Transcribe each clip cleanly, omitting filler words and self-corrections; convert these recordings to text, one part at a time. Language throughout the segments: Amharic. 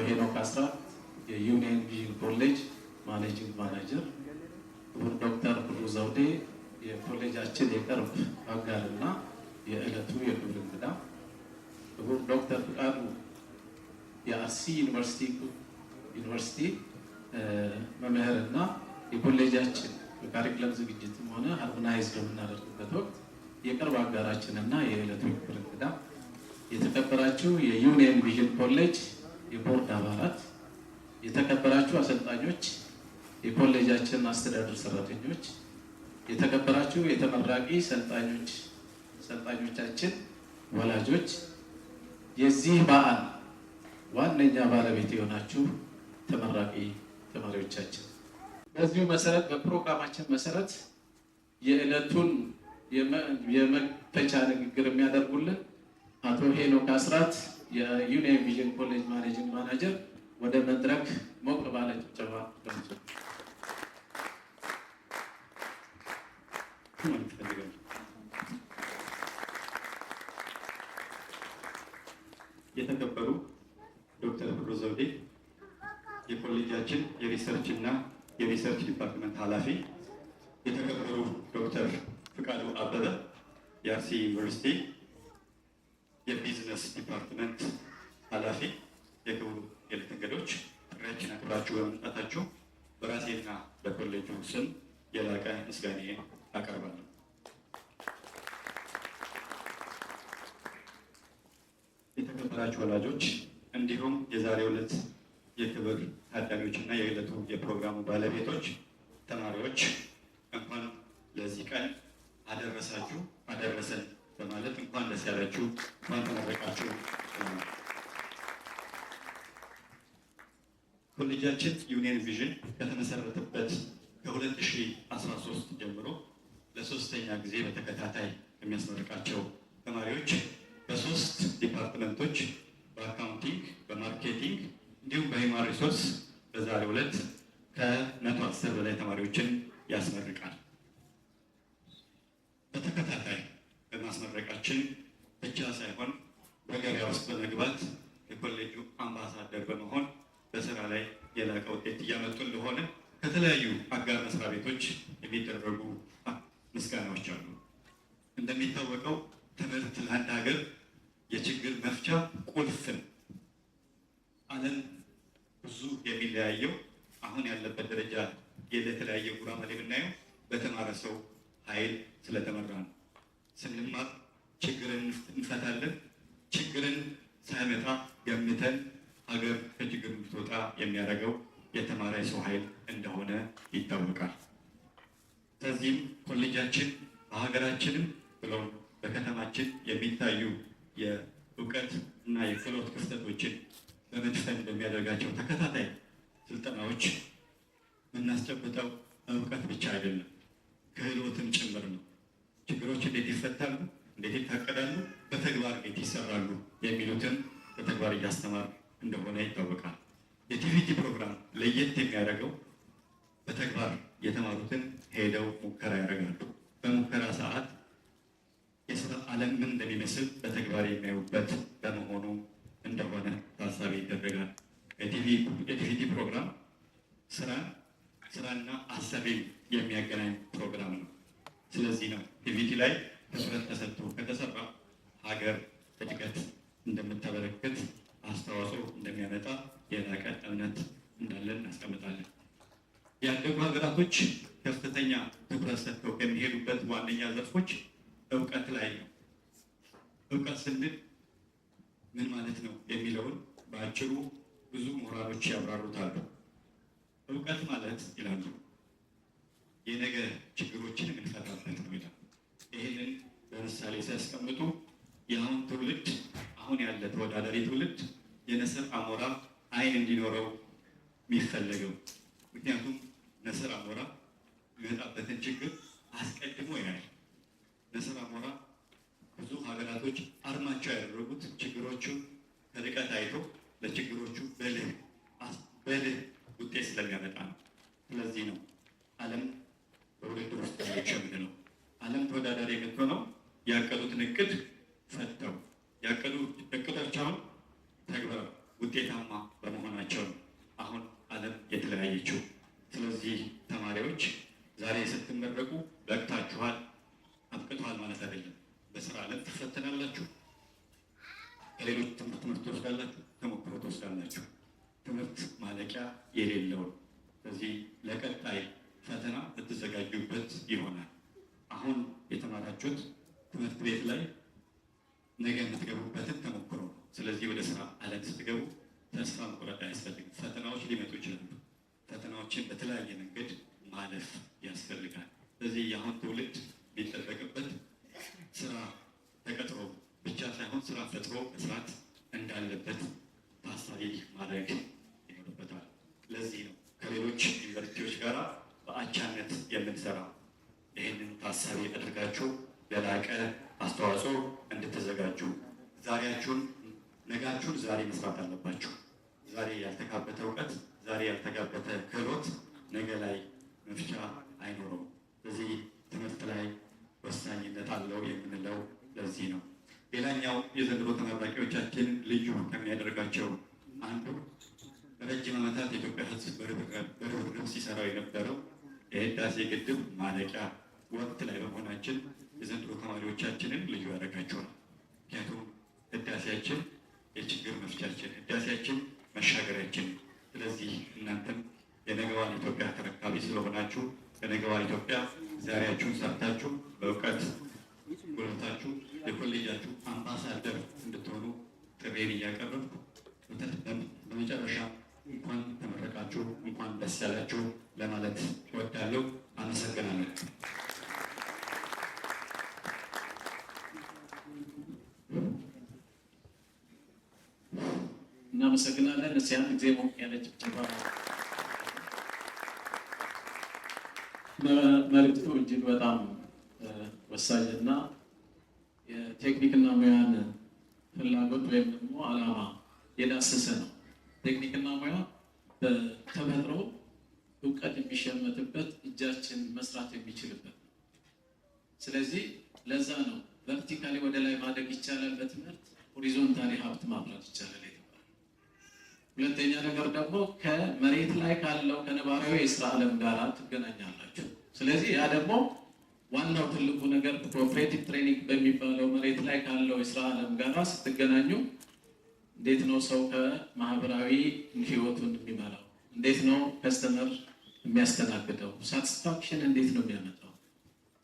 ሄኖክ አስራት የዩኒየን ቪዥን ኮሌጅ managing manager፣ ክቡር ዶክተር ብሩ ዘውዴ የኮሌጃችን የቅርብ አጋርና የዕለቱ የክብር እንግዳ፣ ክቡር ዶክተር ፍቃዱ የአርሲ ዩኒቨርሲቲ መምህርና የኮሌጃችን በ curriculum ዝግጅትም ሆነ harmonize በምናደርግበት ወቅት የቅርብ አጋራችንና የዕለቱ የክብር እንግዳ፣ የተከበራችሁ የዩኒየን ቪዥን ኮሌጅ የቦርድ አባላት፣ የተከበራችሁ አሰልጣኞች፣ የኮሌጃችን አስተዳደር ሰራተኞች፣ የተከበራችሁ የተመራቂ ሰልጣኞቻችን ወላጆች፣ የዚህ በዓል ዋነኛ ባለቤት የሆናችሁ ተመራቂ ተማሪዎቻችን፣ በዚሁ መሰረት በፕሮግራማችን መሰረት የዕለቱን የመክፈቻ ንግግር የሚያደርጉልን አቶ ሄኖክ አስራት የዩኒየን ቪዥን ኮሌጅ managing manager ወደ መድረክ ሞቅ ባለ ጭብጨባ ጋብዙ። ማለት እፈልጋለሁ። የተከበሩ ዶክተር ብሩ ዘውዴ የኮሌጃችን የ research እና የ research department ኃላፊ፣ የተከበሩ ዶክተር ፍቃዱ አበበ የአርሲ ዩኒቨርሲቲ የ business department ኃላፊ፣ የክቡር የዕለት እንግዶች፣ ጥሪያችን አክብራችሁ በመምጣታችሁ በራሴና በኮሌጁ ስም የላቀ ምስጋናዬን አቀርባለሁ። የተከበራችሁ ወላጆች እንዲሁም የዛሬው ዕለት የክብር ታዳሚዎች እና የዕለቱ የፕሮግራሙ ባለቤቶች ተማሪዎች፣ እንኳን ለዚህ ቀን አደረሳችሁ አደረሰን በማለት እንኳን ደስ ያላችሁ፣ እንኳን ተመረቃችሁ። ኮሌጃችን ዩኒየን ቪዥን ከተመሰረተበት ከ2013 ጀምሮ ለሶስተኛ ጊዜ በተከታታይ የሚያስመርቃቸው ተማሪዎች በሶስት department ኦች በ accounting፣ በ marketing እንዲሁም በ human resource በዛሬው ዕለት ከ110 በላይ ተማሪዎችን ያስመርቃል። በተከታታይ በማስመረቃችን ብቻ ሳይሆን በገበያ ውስጥ በመግባት የኮሌጁ አምባሳደር በመሆን በስራ ላይ የላቀ ውጤት እያመጡ እንደሆነ ከተለያዩ አጋር መስሪያ ቤቶች የሚደረጉ ምስጋናዎች አሉ። እንደሚታወቀው ትምህርት ለአንድ ሀገር የችግር መፍቻ ቁልፍ ነው። ዓለም ብዙ የሚለያየው አሁን ያለበት ደረጃ የተለያየ ጉራማሌ የምናየው በተማረ ሰው ኃይል ስለተመራ ነው። ስንማር ችግርን እንፈታለን። ችግርን ሳይመጣ ገምተን ሀገር ከችግር እንድትወጣ የሚያደርገው የተማረ ሰው ኃይል እንደሆነ ይታወቃል። ከዚህም ኮሌጃችን በሀገራችንም ብሎም በከተማችን የሚታዩ የእውቀት እና የክህሎት ክፍተቶችን በመድፈን በሚያደርጋቸው ተከታታይ ስልጠናዎች የምናስጨብጠው እውቀት ብቻ አይደለም፣ ክህሎትም ጭምር ነው። ችግሮች እንዴት ይፈታሉ፣ እንዴት ይታቀዳሉ፣ በተግባር እንዴት ይሰራሉ የሚሉትን በተግባር እያስተማር እንደሆነ ይታወቃል። የ TVET ፕሮግራም ለየት የሚያደርገው በተግባር የተማሩትን ሄደው ሙከራ ያደርጋሉ። በሙከራ ሰዓት የስራ ዓለም ምን እንደሚመስል በተግባር የሚያዩበት በመሆኑ እንደሆነ ታሳቢ ይደረጋል። የ TVET ፕሮግራም ስራና አሰሪን የሚያገናኝ ፕሮግራም ነው። ስለዚህ ነው TVET ላይ ትኩረት ተሰጥቶ ከተሰራ ሀገር እድገት እንደምታበረክት፣ አስተዋጽኦ እንደሚያመጣ የላቀ እምነት እንዳለን እናስቀምጣለን። ያደጉ ሀገራቶች ከፍተኛ ትኩረት ሰጥተው ከሚሄዱበት ዋነኛ ዘርፎች እውቀት ላይ ነው። እውቀት ስንል ምን ማለት ነው የሚለውን በአጭሩ ብዙ ምሁራኖች ያብራሩታሉ። እውቀት ማለት ይላሉ የነገ ችግሮችን የምንፈታበት ነው ይላል። ይህንን በምሳሌ ሲያስቀምጡ የአሁን ትውልድ፣ አሁን ያለ ተወዳዳሪ ትውልድ የንስር አሞራ ዓይን እንዲኖረው የሚፈለገው፣ ምክንያቱም ንስር አሞራ የሚመጣበትን ችግር አስቀድሞ ያያል። ንስር አሞራ ብዙ ሀገራቶች አርማቸው ያደረጉት ችግሮቹ ከርቀት አይቶ ለችግሮቹ በልህ በልህ ውጤት ስለሚያመጣ ነው። ስለዚህ ነው ዓለም በውድድር ውስጥ ያለችው የምንለው። ዓለም ተወዳዳሪ የምትሆነው ያቀዱትን እቅድ ፈተው ያቀዱ እቅዳቸውን ተግብረው ውጤታማ በመሆናቸው ተማሪዎች ዛሬ ስትመረቁ በቅታችኋል፣ አብቅቷል ማለት አይደለም። በስራ ዓለም ትፈተናላችሁ። ከሌሎች ትምህርት ትወስዳላችሁ፣ ተሞክሮ ትወስዳላችሁ። ትምህርት ማለቂያ የሌለው ነው። ስለዚህ ለቀጣይ ፈተና ልትዘጋጁበት ይሆናል። አሁን የተማራችሁት ትምህርት ቤት ላይ ነገ የምትገቡበትን ተሞክሮ ነው። ስለዚህ ወደ ስራ ዓለም ስትገቡ ተስፋ መቁረጥ አያስፈልግም። ፈተናዎች ሊመጡ ይችላሉ። ፈተናዎችን በተለያየ መንገድ ማለፍ ያስፈልጋል። ስለዚህ የአሁን ትውልድ የሚጠበቅበት ስራ ተቀጥሮ ብቻ ሳይሆን ስራ ፈጥሮ መስራት እንዳለበት ታሳቢ ማድረግ ይኖርበታል። ለዚህ ነው ከሌሎች ዩኒቨርሲቲዎች ጋር በአቻነት የምንሰራው። ይህንን ታሳቢ አድርጋችሁ ለላቀ አስተዋጽኦ እንድትዘጋጁ ዛሬያችሁን ነጋችሁን ዛሬ መስራት አለባችሁ። ዛሬ ያልተካበተ እውቀት፣ ዛሬ ያልተካበተ ክህሎት ነገ ላይ መፍቻ አይኖረውም። ስለዚህ ትምህርት ላይ ወሳኝነት አለው የምንለው ለዚህ ነው። ሌላኛው የዘንድሮ ተመራቂዎቻችን ልዩ ከሚያደርጋቸው አንዱ ረጅም ዓመታት የኢትዮጵያ ሕዝብ በርብርብ ሲሰራው የነበረው የህዳሴ ግድብ ማለቂያ ወቅት ላይ በመሆናችን የዘንድሮ ተማሪዎቻችንን ልዩ ያደርጋቸዋል። ምክንያቱም ህዳሴያችን የችግር መፍቻችን፣ ህዳሴያችን መሻገሪያችን። ስለዚህ እናንተም የነገዋን ኢትዮጵያ ተረካቢ ስለሆናችሁ ለነገዋ ኢትዮጵያ ዛሬያችሁን ሰርታችሁ በእውቀት ጎልብታችሁ የኮሌጃችሁ አምባሳደር እንድትሆኑ ጥሪዬን እያቀረብኩ በመጨረሻ እንኳን ተመረቃችሁ፣ እንኳን ደስ ያላችሁ ለማለት እወዳለሁ። አመሰግናለሁ። እናመሰግናለን። እስኪ አንድ ጊዜ ሞቅ ያለ ጭብጨባ። መልዕክቱ እጅግ በጣም ወሳኝና የቴክኒክና ሙያን ፍላጎት ወይም ደግሞ ዓላማ የዳሰሰ ነው። ቴክኒክና ሙያ በተፈጥሮ እውቀት የሚሸመትበት፣ እጃችን መስራት የሚችልበት ነው። ስለዚህ ለዛ ነው vertically ወደ ላይ ማደግ ይቻላል፣ በትምህርት horizontally ሀብት ማፍራት ይቻላል የተባለው። ሁለተኛ ነገር ደግሞ ከመሬት ላይ ካለው ከነባራዊ የስራ ዓለም ጋር ትገናኛላችሁ። ስለዚህ ያ ደግሞ ዋናው ትልቁ ነገር cooperative training በሚባለው መሬት ላይ ካለው የስራ ዓለም ጋር ስትገናኙ እንዴት ነው ሰው ከማህበራዊ ህይወቱን የሚመራው? እንዴት ነው customer የሚያስተናግደው? Satisfaction እንዴት ነው የሚያመጣው?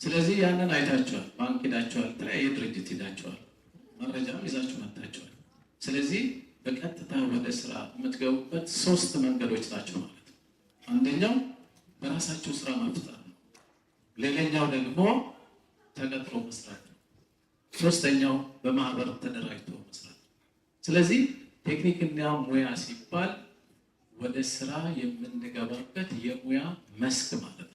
ስለዚህ ያንን አይታችኋል። ባንክ ሄዳችኋል፣ የተለያየ ድርጅት ሄዳችኋል፣ መረጃም ይዛችሁ መጥታችኋል። ስለዚህ በቀጥታ ወደ ስራ የምትገቡበት ሶስት መንገዶች ናቸው ማለት ነው። አንደኛው በራሳችሁ ስራ መፍጠር ነው። ሌላኛው ደግሞ ተቀጥሮ መስራት ነው። ሶስተኛው በማህበር ተደራጅቶ መስራት ነው። ስለዚህ ቴክኒክና ሙያ ሲባል ወደ ስራ የምንገባበት የሙያ መስክ ማለት ነው።